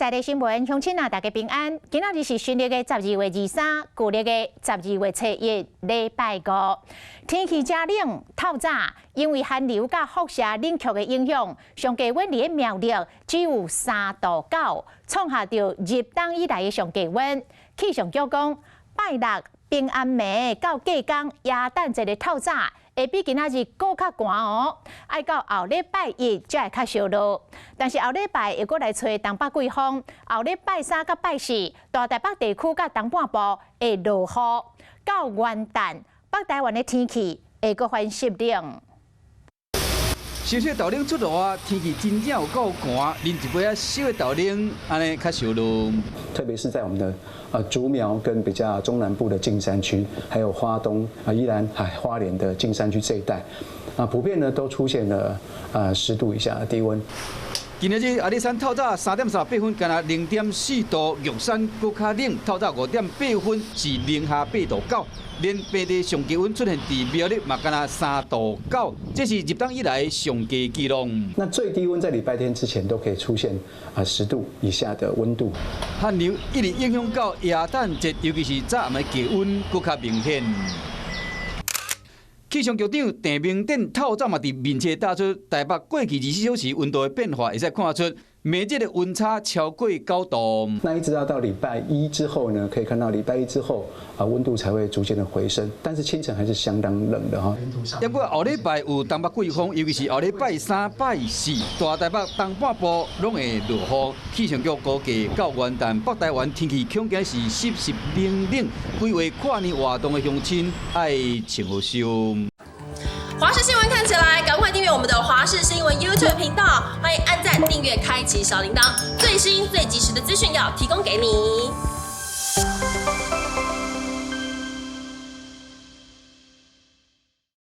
在地新聞，鄉親啊，大家平安。今仔日是新曆的12月23，舊曆的12月初1，禮拜五。天氣真冷，透早因為寒流佮輻射冷卻的影響，上低溫佇苗栗只有3度9，創下著入冬以來的上低溫。氣象局講，拜六平安暝到隔工耶誕節的透早，會比今仔日閣較寒哦，愛到後禮拜一才會較燒熱。但是後禮拜會閣來吹東北季風，後禮拜三佮拜四，大台北地區佮東半部會落雨。到元旦，北台灣的天氣會閣翻濕冷。燒燒豆奶出爐啊，天氣真正有夠寒，啉一杯仔燒的豆奶，按呢較燒熱。特別是在我們的竹苗跟比較中南部的近山區，還有花東啊、宜蘭、還花蓮的近山區這一帶，啊，普遍呢都出現了10度以下的低溫。今仔日阿里山透早3.38分，干焦0.4度；玉山閣較冷，透早5.8分是零下8度9。連平地上低溫出現佇苗栗嘛，干焦3度9，這是入冬以來上低紀錄。那最低溫在禮拜天之前都可以出現啊十度以下的溫度。寒流一直影響到耶誕節，尤其是早暗的低溫閣較明顯。氣象局長鄭明典透早嘛佇面冊打出台北過去24小時溫度的變化，會使看出每日的溫差超過9度。那一直要到禮拜一之後呢，可以看到禮拜一之後啊，溫度才會逐漸的回升，但是清晨還是相當冷的哈。不過後禮拜有東北季風，尤其是後禮拜三、拜四，大台北東半部攏會落雨。氣象局估計到元旦，北台灣天氣恐驚是濕濕冷冷，規劃跨年活動的鄉親愛穿好衫。華視新聞看起來，趕快訂閱我們的華視新聞 YouTube 頻道，歡迎按讚、訂閱、開啟小鈴鐺，最新最及時的資訊要提供給你。